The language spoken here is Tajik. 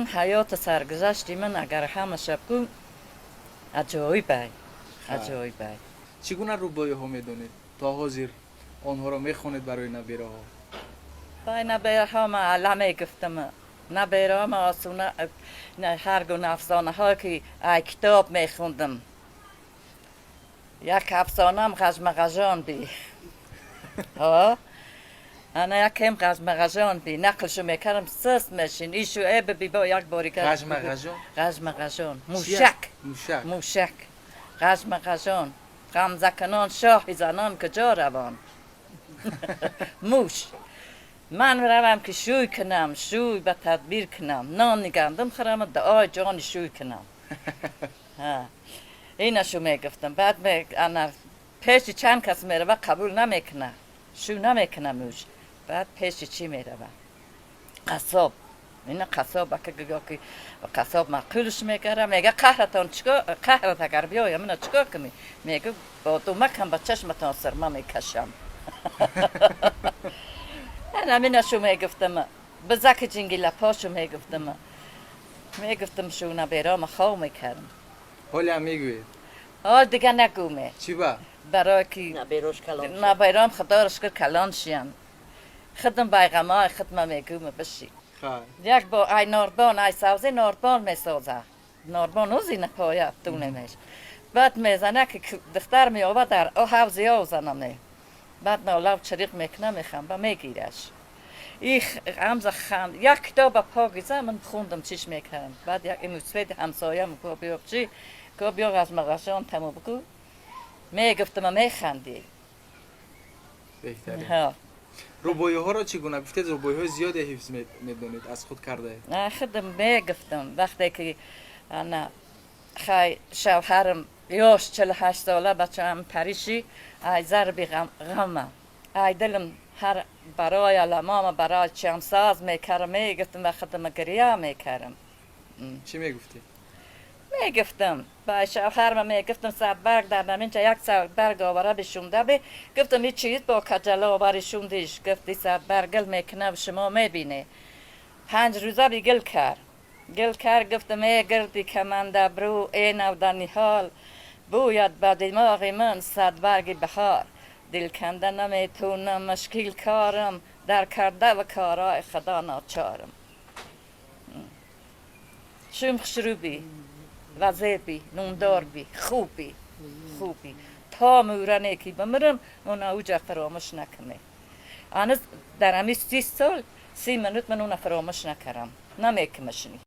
Ҳаёти саргузашти ман агар ҳамаша бгӯ, аҷоибай, аҷоибай. Чӣ гуна рубоиҳо медонед то ҳозир? Онҳоро мехонед барои набераҳо? Бай набераҳо ма алла мегуфтам, набераҳо ма осуна ҳар гуна афсонаҳое, ки ай китоб мехондам. Як афсонаам ғажмағажон би. Ҳо, ана якем ғажмағажон би, нақлшу мекардам, сист мешин ишу э биби бо як бори. Ғажмағажон? Ғажмағажон, мушак. Мушак. Мушак, ғажмағажон, ғамзакунон шоҳи занон куҷо равон муш. Ман равам, ки шӯй кунам, шӯй ба тадбир кунам, нони гандум хӯрам, дуои ҷони шӯй кунам. Инашу мегуфтам. Баъд ана пеши чанд кас мерава, қабул намекуна, шӯй намекуна муш. Баъд пеши чӣ мерава? Қассоб. Ина қассоб ака гӯё ки қассоб маъқулш мегара, мега: «Қаҳратон чикор, қаҳрат агар биёям, ина чикор кунӣ?» Мега: «Бо думакам ба чашматон сирма мекашам». Ҳаминашу мегуфтам, бизаки ҷингилапошу мегуфтам, мегуфтам, шу наберома хов мекардам. Ҳолиам мегӯед? Ҳол дига нагӯме. Чӣ ба? Барое ки наберош калон. Набером, худоро шукр, калон шиям. Худам байғамои худма мегӯма, биши. Як бо ай норбон, ай савзи норбон месоза, норбон узина поя тунемеш. Баъд мезана, ки духтар меёва, дар ҳавзи озанаме. Баъд нолав чириқ мекуна, мехамба, мегираш. Их ҳамза ханд, як китоба покиза ман хондам, чиш мекардам. Баъд як имусведи ҳамсоям го биё, чи го биё, ғажмағашон тамо бигӯ. Мегуфтама, механдӣ. Беҳтарин. Рубоиҳоро чӣ гуна? Гуфтед, рубоиҳои зиёде ҳифз медонед, аз худ кардаед. Худам мегуфтам. Вақте ки ана хай шавҳарам ёш 48 сола бачаам париши, ай зарби ғама, ай дилам ҳар барои аламома, барои чамсоз мекардам, мегуфтам ва худама гиря мекардам. Чӣ мегуфтед? Мегуфтам ба шавҳарма, мегуфтам: «Садбарг дар наминҷа як садбарг овара бишунда би». Гуфтам: «И чиз бо каҷала овари шундиш?» Гуфти: «Садбарг гил мекунав, шумо мебине». 5 рӯза би гил кард, гил кард. Гуфтам: «Э гирди камандабрӯ, э навданиҳол, бӯяд ба димоғи ман садбарги баҳор. Дилканда наметунам, мушкил корам, дар кардаву корҳои худо ночорам. Шум хушрӯ вазеби, нундорби, хуби, хуби, то мӯране ки бимирам, уна уҷа фаромӯш накунӣ». Ҳанӯз дар ҳами 30 сол 30 минут ман уна фаромӯш накардам, намекумашни.